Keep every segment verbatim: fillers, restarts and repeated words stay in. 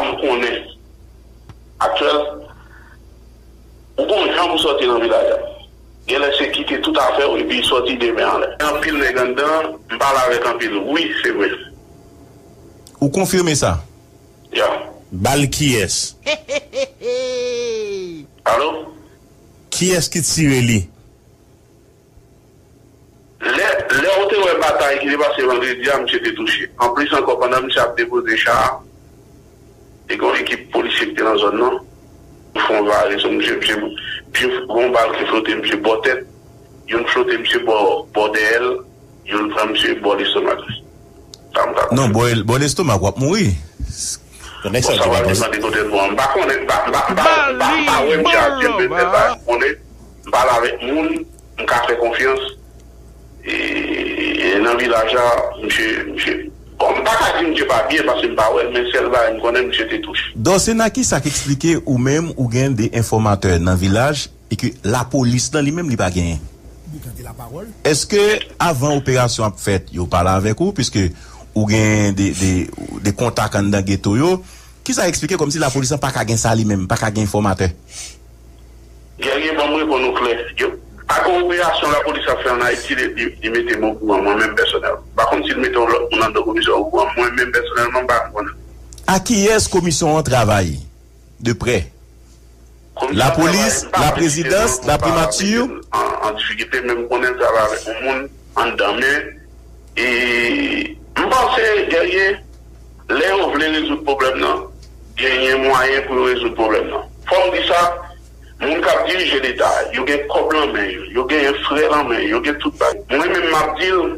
M konnen. Aktyèl, ou gon jan pou sòti nan vilaj la. Genlè se kite tout afè w epi sòti demen anlè. Gen anpil nèg anndan, m pale avèk anpil. Wi, se vre. Ou konfime sa? Ya. Bal kiyès? Alo? Kiyès ki tire li? Lè, lè ou te wè batay ki te pase vandredi a, misye te touche. Anplis ankò, pandan misye ap depoze cha a, te gen yon ekip polisye ki te nan zòn nan. Yo fè yon vare sou misye, misye, misye, yon bal ki flote misye bò tèt, youn flote misye bò, bò dèyè l, youn pran misye bò lestomak li. Sa m ka Non, bò, bò lestomak, w ap mouri. Nèg sa Sa w ap demande kote l pran. M pa konnen, m pa, m pa, m pa, m pa, m pa wè misye ap jwenn mesye sa, m konnen, m pale avèk moun, m ka fè konfyans. E, e nan vilaj la, misye, misye, bon, m pa ka di misye pa byen paske m pa wè l, men sèl bagay m konnen, misye te touche. Dòsena, kisa k eksplike ou menm ou gen de enfòmatè nan vilaj e ke lapolis nan li menm li pa genyen? Èske avan operasyon ap fèt, yo pale avèk ou, piske ou gen de, de, de kontak anndan geto yo? Kisa eksplike kòmsi lapolis lan pa ka gen sa li menm, pa ka gen enfòmatè? Guerrier, ban m reponn ou klè. Yo, pa gen operasyon lapolis ap fè ann Ayiti, li, li, li mete m okouran, mwen menm pèsonèl. M pa konn si l mete yon lòt moun anndan komisyon okouran, mwen menm pèsonèlman, m pa konn. A kiyès komisyon an travay de prè? Lapolis, laprezidans, laprimati? An, an difikilte, men m konnen l travay avèk yon moun anndan, men, e, m panse, Guerrier, lè yo vle rezoud pwoblèm nan, genyen mwayen pou yo rezoud pwoblèm nan. Fò m di sa, moun k ap dirije Leta, yo gen kòb lan men yo, yo genyen frè lan men yo, yo gen tout bagay. Mwen menm, m ap di l,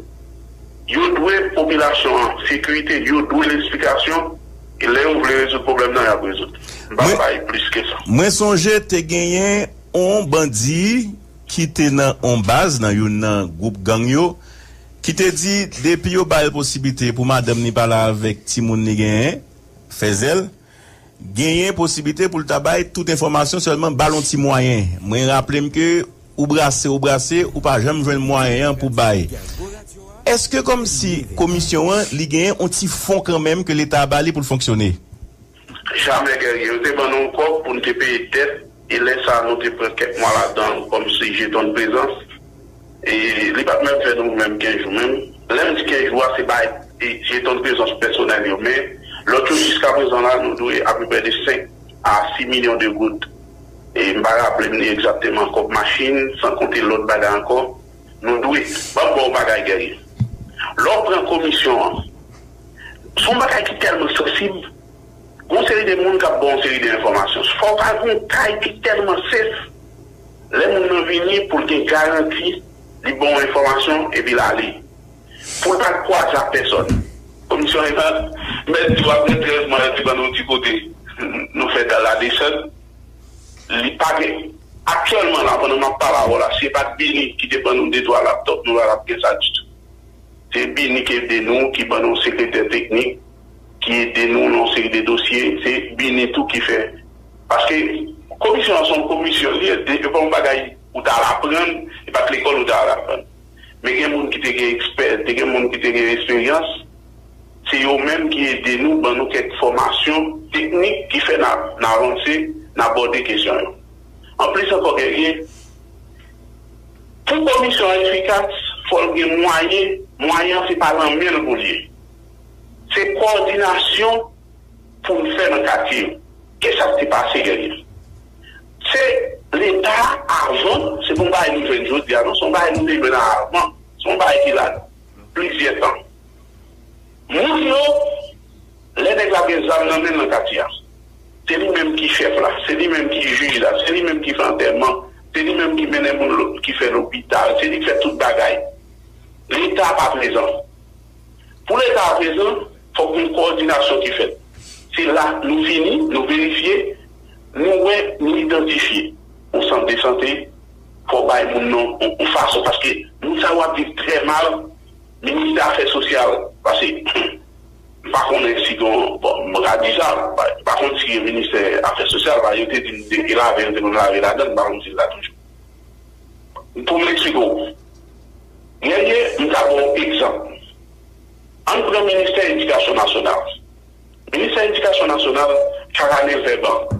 yo dwe popilasyon an sekirite, yo dwe l esplikasyon, e lè yo vle rezoud pwoblèm nan, y ap rezoud. M p ap bay plis ke sa. Mwen sonje te genyen on bandi ki te nan on baz, nan youn nan gwoup gang yo, ki te di depi yo ba l posiblite pou madanm li pale avèk timoun li genyen, fè zèl, genyen posiblite pou l ta bay tout enfòmasyon, sèlman ba l on ti mwayen. Mwen raple m ke ou brase, ou brase, ou pa janm jwenn mwayen an pou bay. Èske kòmsi komisyon an, li genyen on ti fon kanmenm ke Leta ba li pou l fonksyone? Jamè, Guerrier. Yo te ban nou yon kòb pou n te peye dèt, e lè sa a, nou te pran kèk mwa ladan l kòmsi jeton de prezans. E li pa t menm fè nou menm kenz jou menm. Lè m di kenz jou a, se bay, e, jeton de prezans pèsonèl yo. Men, lòt yo, jiskaprezan la, nou dwe apeprè de senk a sis milyon de goud. E m pa raple m li egzakteman, kòb machin, san konte lòt bagay ankò. Nou dwe. Ban m ba w yon bagay, Guerrier. Lè w pran komisyon an, se yon bagay ki tèlman sansib. Gon seri de moun k ap ba w yon seri de enfòmasyon. Fò w pa gen yon kay ki tèlman sef, lè moun nan vini, pou l gen garanti li ba w enfòmasyon epi l ale. Pou l pa kwaze ak pèsòn. Komisyon an, mèt di w apre trèz mwa, yo te ban nou ti kote nou fè la desann. Li pa gen. Aktyèlman la, pandan m ap pale avè w la, si se pa t Bini ki te ban nou de twa laptòp, nou pa t ap gen sa ditou. Se Bini ki ede nou, ki ban nou sekretè teknik, ki ede nou nan yon seri de dosye. Se Bini tou ki fè. Paske komisyon an se yon komisyon, li, e pa yon bagay ou t al aprann, e pa t lekòl ou t al aprann. Men gen moun ki te gen ekspè, te gen moun ki te gen esperyans, se yo menm ki ede nou, ban nou kèk fòmasyon teknik ki fè n a, n avanse, n abòde kesyon yo. Anplis ankò, Guerrier, pou komisyon an efikas, fò l gen mwayen, mwayen an se pa nan men l pou l ye. Se kowòdinasyon pou n fè nan katye yo. Kisa k te pase, Guerrier? Se Leta avan, se pa yon bagay nou jwenn jodi a, non, se yon bagay nou te jwenn avan, se yon bagay ki la plizyè tan. Moun yo, lè nèg la gen zam nan men l nan katye a, se li menm ki chèf la, se li menm ki jij la, se li menm ki fè antèman, se li menm ki mennen moun lo-, ki fè lopital, se li ki fè tout bagay. Leta pa prezan. Pou Leta a prezan, fòk gen kowòdinasyon ki fèt. Se la nou vini, nou verifye, nou wè, nou idantifye yon sant de sante, fò w bay moun nan yon, yon fason, paske moun sa yo ap viv trè mal, ministè afè sosyal, paske m pa konnen si gen, bon, m ka di sa, m pa, m pa konn si gen ministè afè sosyal, paske yo te di m depi lave, yo te konn lave ladan l, m pa konn si l la toujou. Pou m eksplike w, Guerrier, m ka ba w egzanp. Ann pran ministè edikasyon nasyonal. Ministè Edikasyon Nasyonal, chak ane, l fè ban.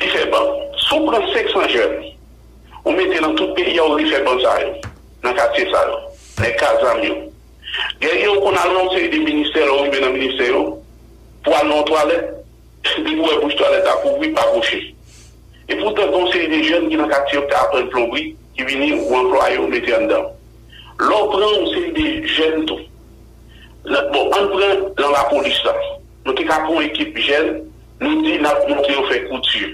Li fè ban. Si w pran senk san jèn, ou mete nan tout peyi a, ou refè ban sa yo, nan katye sa yo, nèg k ak zam yo. Gèlye, ou konn al nan yon seri de ministè, lè w rive nan ministè yo, pou al nan yon twalèt, depi w wè bouch twalèt la kouvri, pa pwoche. Epoutan, gen yon seri de jèn ki nan katye yo ki ta aprann plonbri, ki vini, ou anplwaye, ou mete anndan. Lè w pran yon seri de jèn tou, nan, bon, ann pran nan lapolis la. Nou te ka pran yon ekip jèn, nou di n ap montre yo fè kouti.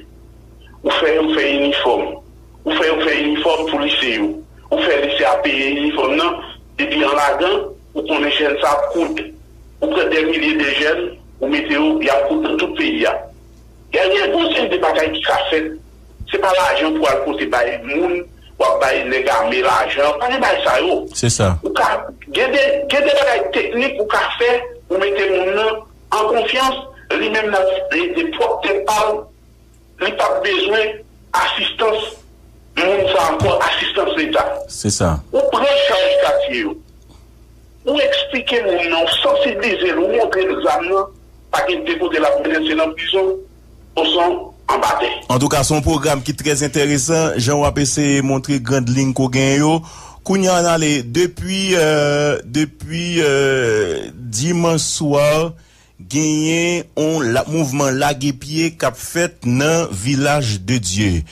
Ou fè yo fè inifòm. Ou fè yo fè inifòm pou lise yo. Ou fè lise a peye inifòm nan, epi an ladan, ou konnen jèn sa ap koud. Ou pran dè milye de jèn, ou mete yo, y ap koud nan tout peyi a. Gèlye, gon seri de bagay ki ka fèt. Se pa lajan pou al pote bay moun, w ap bay nèg ame lajan. Pa gen bagay sa yo. Se sa. Ou ka, gen de, gen de bagay teknik ou ka fè, ou mete moun nan an konfyans, li menm l ap ede pwòp tèt pa l, li p ap bezwen asistans moun sa ankò, asistans Leta. Se sa. Ou pran chaj katye yo. Ou eksplike moun nan, ou sansiblize l, ou montre l zam nan, pa gen de kote l ap mennen, se nan prizon, osnon anba tè. Antouka, se yon pwogram ki trè enteresan, jan w ap eseye montre grand liy ke w genyen yo. Kounye a, ann ale, depi, euh, depi, euh, dimanch swa, genyen yon la, mouvman lage pye k ap fèt nan Vilaj de Dye.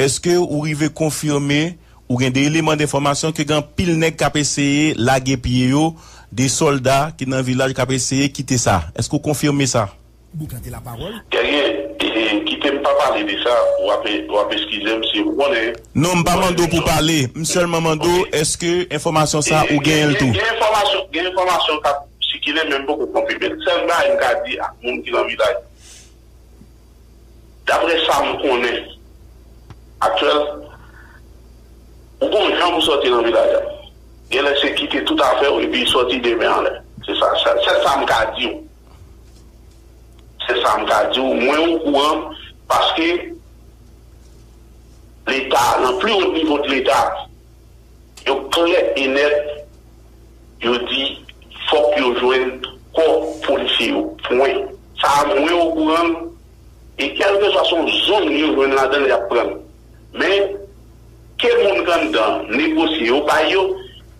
Èske ou rive konfime, ou gen de eleman denfòmasyon ke gen anpil nèg k ap eseye lage pye yo, de sòlda ki nan vilaj k ap eseye kite sa? Èske ou konfime sa? Boukan de la pawòl. Gèlye, e, kite m pa pale de sa, w ap, w ap eskize m si w konnen. Non, m pa mande w pou pale. M sèlman mande w, èske enfòmasyon sa a ou genyen l tou? Gen, gen enfòmasyon, gen enfòmasyon k ap sikile, men m poko konfime l. Sèl bagay m ka di ak moun ki nan vilaj, daprè sa m konnen aktyèl, ou gon jan pou sòti nan vilaj la. Genlè se kite tout afè w epi sòti de men anlè. Se sa, sa, sèl sa m ka di w. Se sa m ka di w. Mwen okouran paske Leta, nan pi wo nivo de Leta, yo klè e nèt, yo di fòk yo jwenn kò polisye yo. Pwen. Sa a, mwen okouran l, e kèlkeswa se yon zòn yo jwenn ladan l, y ap pran l. Men, ke moun k anndan negosye yo bay yo,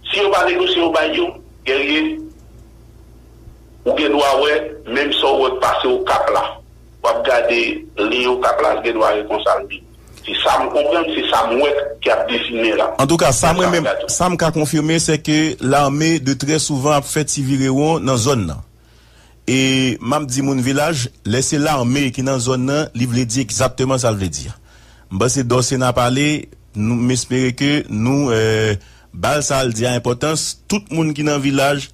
si yo pa negosye yo bay yo, Guerrier, ou gen dwa wè, menm sa w wè k pase Okap la. W ap gade liy Okap la, l gen dwa rekonsa l vin. Se sa m konprann, se sa m wè k ap desine la. Antouka, sa mwen menm, sa m ka konfime, se ke lame de trè souvan ap fè ti virewon nan zòn nan. E m ap di moun vilaj, lè se lame ki nan zòn nan, li vle di egzakteman sa l vle di a. M panse Dòsena pale, nou, m espere ke nou, euh, ba l sa l di a enpòtans, tout moun ki nan vilaj,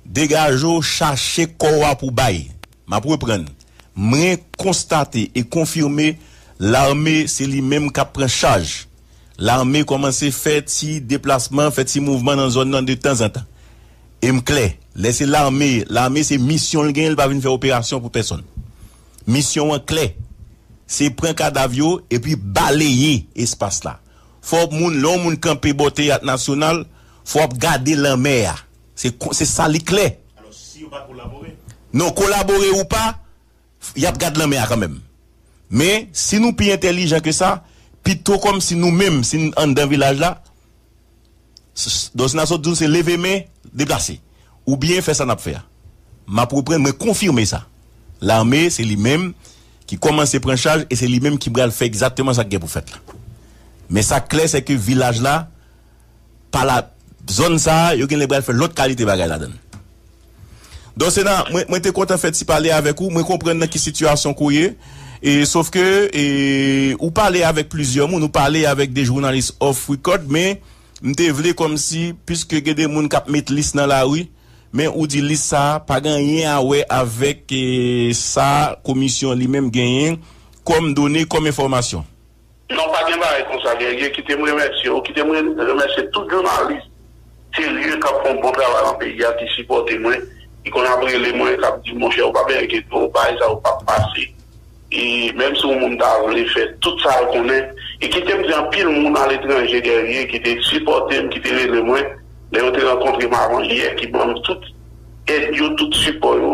degaje w, chache kò w a pou bay. M ap reprann. Mwen konstate e konfime, lame se li menm k ap pran chaj. Lame kòmanse fè ti deplasman, fè ti mouvman nan zòn nan de tanzantan. E m klè, lè se lame, lame se misyon l genyen, l pa vin fè operasyon pou pèsonn. Misyon an klè. Se pran kadav yo epi baleye espas la. Fò moun, lè yon moun kanpe bò Teyat Nasyonal, fò w ap gade lanmè a. Se ko-, se sa li klè. Alò, si yo pa kolabore? Non, kolabore ou pa, y ap gad lanmè a kanmenm. Men, si nou pi entèlijan ke sa, pito kòmsi nou menm, si n anndan vilaj la, s-, s-, Dòsena sot di w se leve men, deplase. Oubyen fè sa n ap fè a. M ap reprann, mwen konfime sa. Lame, se li menm ki kòmanse pran chaj e se li menm ki pral fè egzakteman sa k gen pou fèt la. Men sa k klè, se ke vilaj la, pa la, zòn sa a, yo genlè pral fè lòt kalite bagay ladan l. Dòsena, mwen, mwen te kontan fè ti pale avèk ou. Mwen konprann nan ki sitiyasyon ke w ye. E, sòf ke, e, ou pale avèk plizyè moun, ou pale avèk de jounalis off record, men m te vle kòmsi, piske gen de moun k ap met lis nan lari, men ou di lis sa a pa gen anyen a wè avèk, e, sa komisyon li menm genyen kòm done, kòm enfòmasyon. Non, pa gen bagay konsa, Guerrier. Kite m remèsye w, kite m re-, remèsye tout jounalis serye k ap fè yon bon travay nan peyi a, ki sipòte mwen, ki konn ap rele mwen, k ap di, "Monchè, ou pa bezwen enkyete w, bagay sa yo p ap pase." E menm si yon moun ta vle fè tout sa l konnen, e kite m di anpil moun aletranje, Guerrier, ki te sipòte m, ki te rele mwen, lè yo te rankontre m avan yè, ki ban m tout èd yo, tout sipò yo.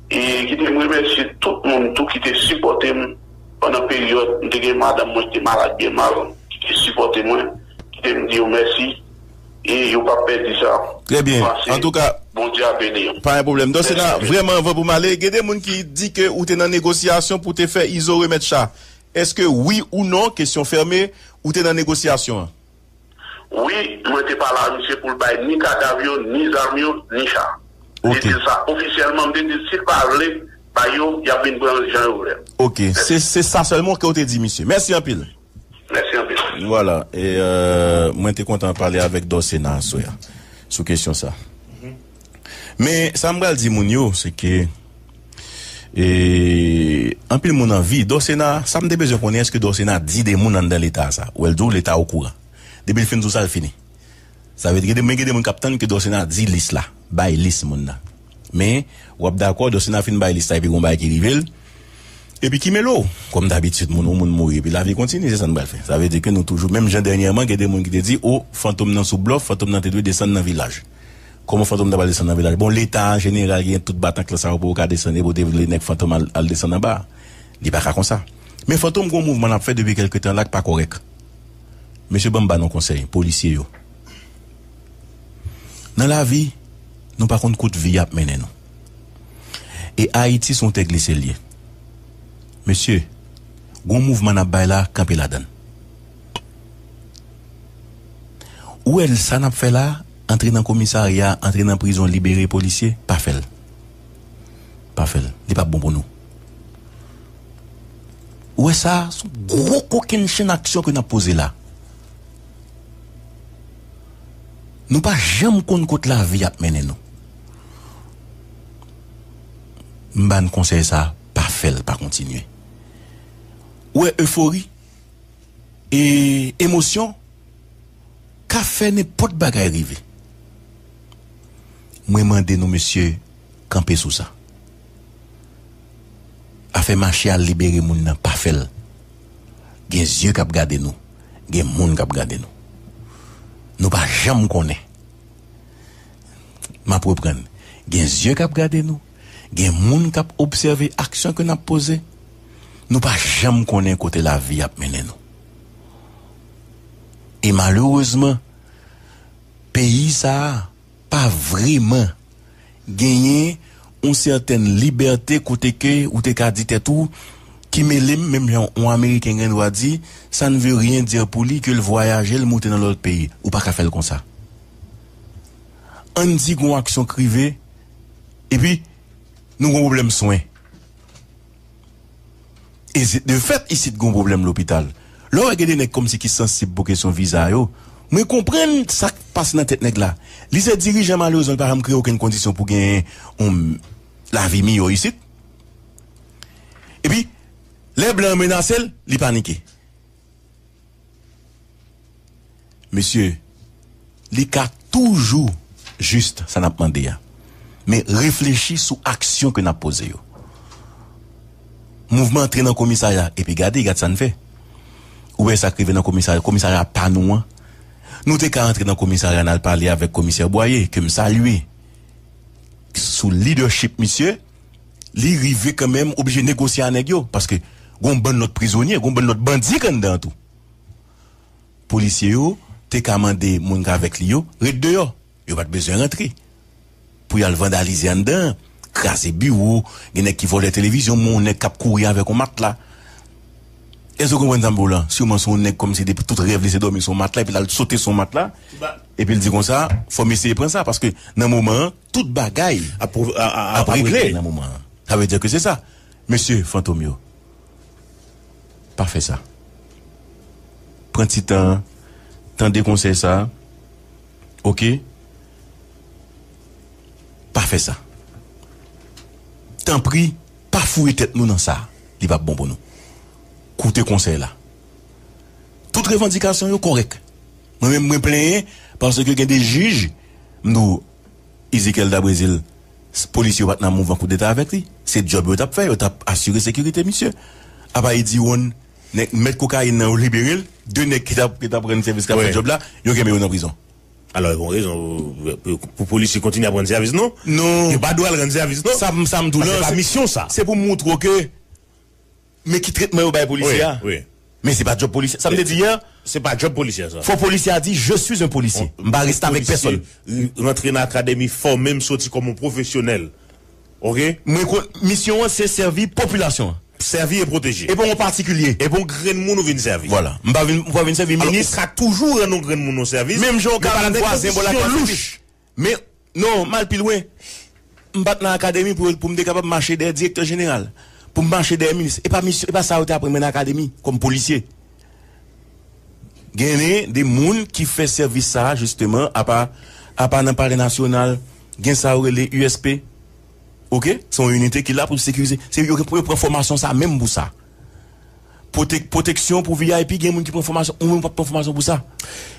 E kite m remèsye tout moun tou ki te sipòte m pandan peryòd m te gen madanm mwen ki te malad byen mal, ki te sipòte mwen, kite m di yo mèsi. E yo p ap pèdi sa. Trè byen. Antouka, Bondye ap beni yo. Pa gen pwoblèm. Dòsena, vrèman, anvan pou m ale, gen de moun ki di ke ou te nan negosyasyon pou te fè Izo remèt cha. Èske wi ou non, kesyon fèmen, ou te nan negosyasyon an? Wi, mwen te pale a misye pou l bay ni kadav yo, ni zam yo, ni cha. Li te di l sa ofisyèlman, m te di l si l pa vle bay yo, y ap vin pran l jan yo vle. Ok, se se sa sèlman ke w te di misye. Mèsi anpil. Mèsi anpil. Vwala, e euh, mwen te kontan pale avèk Dòsena aswè a sou kesyon sa. Men sa m pral di moun yo, se ke e anpil moun anvi Dòsena, sa m te bezwen konnen, èske Dòsena di de moun anndan leta sa? Ou wè l di w leta okouran. Depi l fin di w sa, l fini. Sa vle di, gen de, men gen de moun k ap tann ke Dòsena di lis la, bay lis moun nan. Men, w ap dakò, Dòsena fin bay lis la, epi gon bagay ki rive l. Epi ki mele w? Kòm dabitid, moun, yon moun mouri, epi lavi kontinye, se sa n pral fè. Sa vle di ke nou toujou, menm jan dènyèman, gen de moun ki te di, o, Fantom nan sou blòf, Fantom nan te dwe desann nan vilaj. Kòman Fantom ta pral desann nan vilaj? Bon, leta an jeneral gen tout batanklan sa yo pou yo ka desann, epi w te vle nèg Fantom al, al desann anba. Li pa ka konsa. Men Fantom gon mouvman l ap fè depi kèlke tan la k pa kòrèk. Mesye, ban m ba nou konsèy, polisye yo. Nan lavi, nou pa konn kote vi ap mennen nou. E Ayiti se yon tè glise l ye. Mesye, gon mouvman n ap bay la, kanpe ladan l. Ou wè sa n ap fè la, antre nan komisarya, antre nan prizon, libere polisye, pa fè l. Pa fè l. Li p ap bon pou nou. Ou wè sa, se yon gwo kokennchenn aksyon ke n ap poze la. Nou pa janm konn kot lavi ap mennen nou. M ba n konsèy sa, pa fè l, pa kontinye. Ou wè efori e emosyon ka fè nenpòt bagay rive. Mwen mande nou, mesye, kanpe sou sa. Afè mache al libere moun nan, pa fè l. Gen zye k ap gade nou. Gen moun k ap gade nou. Nou pa janm konnen. M ap reprann. Gen zye k ap gade nou. Gen moun k ap obsève aksyon ke n ap poze. Nou pa janm konnen kote lavi ap mennen nou. E malerezman, peyi sa a pa vrèman genyen yon sètèn libète kote ke ou te ka di tèt ou, ki mele m, menm jan yon Ameriken gen dwa di, ça ne veut rien dire pour lui que l vwayaje, l moute nan lòt peyi. Ou pa ka fè l konsa. Ann di gon aksyon k rive, epi nou gon pwoblèm swen. E de fèt, isit gon pwoblèm lopital. Lè w wè gen de nèg kòmsi ki sansib pou kesyon viza yo, mwen konprann sa k pase nan tèt nèg la. Li se dirijan, malerezman, li pa janm kreye okenn kondisyon pou gen yon lavi miyò isit. Epi, lè blan an menase l, li panike. Mesye, li ka toujou jis sa n ap mande a. Men reflechi sou aksyon ke n ap poze yo. Mouvman antre nan komisarya, epi gade, gad sa n fè. Ou wè sa k rive nan komisarya, komisarya pa nou an. Nou te ka antre nan komisarya, n al pale avèk komisè Bwaye, ke m salye. Sou leadership misye, li rive kanmenm oblije negosye a nèg yo, paske gon bann lòt prizonye, gon bann lòt bandi k anndan an tou. Polisye yo te ka mande moun k avèk li yo ret deyò. Yo pa t bezwen rantre. Pou y al vandalize anndan, kraze biwo, gen nèg ki vòlè televizyon, men yon nèg k ap kouri avèk yon matla. Èske w konprann sa m di w la? Siman se yon nèg kòmsi depi tout rèv li se dòmi sou yon matla, epi l al sote sou yon matla, epi l di konsa, fò m eseye pran sa, paske nan moman an, tout bagay ap, ap regle nan moman an. Sa vle di ke se sa. Mesye, Fantom yo, pa fè sa. Pran ti tan an, tande konsèy sa a, oke? Pa fè sa. Tanpri, pa foure tèt nou nan sa. Li p ap bon pou nou. Koute konsèy la. Tout revandikasyon yo kòrèk. Mwen menm, mwen plenyen paske gen de jij, m di w, Ezekiel Dabrezil, s-, polisye yo pa t nan mouvman koudeta avèk li. Se djòb yo t ap fè, yo t ap asire sekirite misye. Apa Eddy Ron, nèg mèt kokayin nan, yo libere l. De nèg ki t ap, ki t ap rann sèvis, k ap fè djòb la, yo kenbe yo nan prizon. Alò, e gon rezon pou, pou, pou polisye kontinye ap rann sèvis, non? Non. Yo pa dwe al rann sèvis, non? Sa m, sa m tou, non, se pa misyon sa. Se pou m montre w ke, men ki tretman yo bay polisye a. Wi, wi. Men se pa djòb polisye. Sa m te di yè, se pa djòb polisye sa. Fò polisye a di, "Je suis un policier." M pa reste avèk pèsonn. Rantre nan akademi, fòme m, soti kòm yon pwofesyonèl. Oke? Mwen, misyon an, se sèvi popilasyon an. Sèvi e pwoteje. E pa yon patikilye. E pa yon grenn moun ou vin sèvi. Vwala. M pa vin, m pa vin sèvi minis. Ou ka toujou rann yon grenn moun yon sèvis. Menm jan ou ka rann vwazen bò lakay ou sèvis. Men, non, m al pi lwen. M pa t nan akademi pou, pou m te kapab mache dèyè direktè jeneral. Pou m mache dèyè minis. E pa misyon, e pa sa yo te aprann mwen nan akademi, kòm polisye. Genyen de moun ki fè sèvis sa a, jisteman, apa, apa nan Palè Nasyonal, gen sa yo rele U S P. Oke? Se yon inite ki la pou sekirize. Se yo ki pou yo pran fòmasyon sa a menm pou sa. Pwotek-, pwoteksyon pou V I P, gen moun ki pran fòmasyon, ou menm w ap pran fòmasyon pou sa.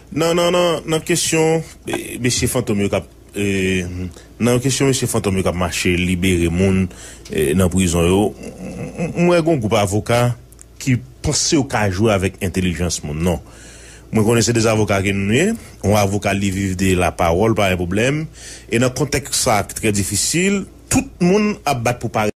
Nan, nan, nan, nan kesyon, eh, mesye fantom yo k ap, eh, nan kesyon mesye fantom yo k ap mache libere moun, eh, nan prizon yo, m, m, m wè gon gwoup avoka ki panse yo ka jwe avèk entèlijans moun. Non. Mwen konnen se de avoka ke nou ye. Yon avoka li viv de lapawòl, pa gen pwoblèm. E nan kontèks sa ki trè difisil, tout moun ap bat pou parèt.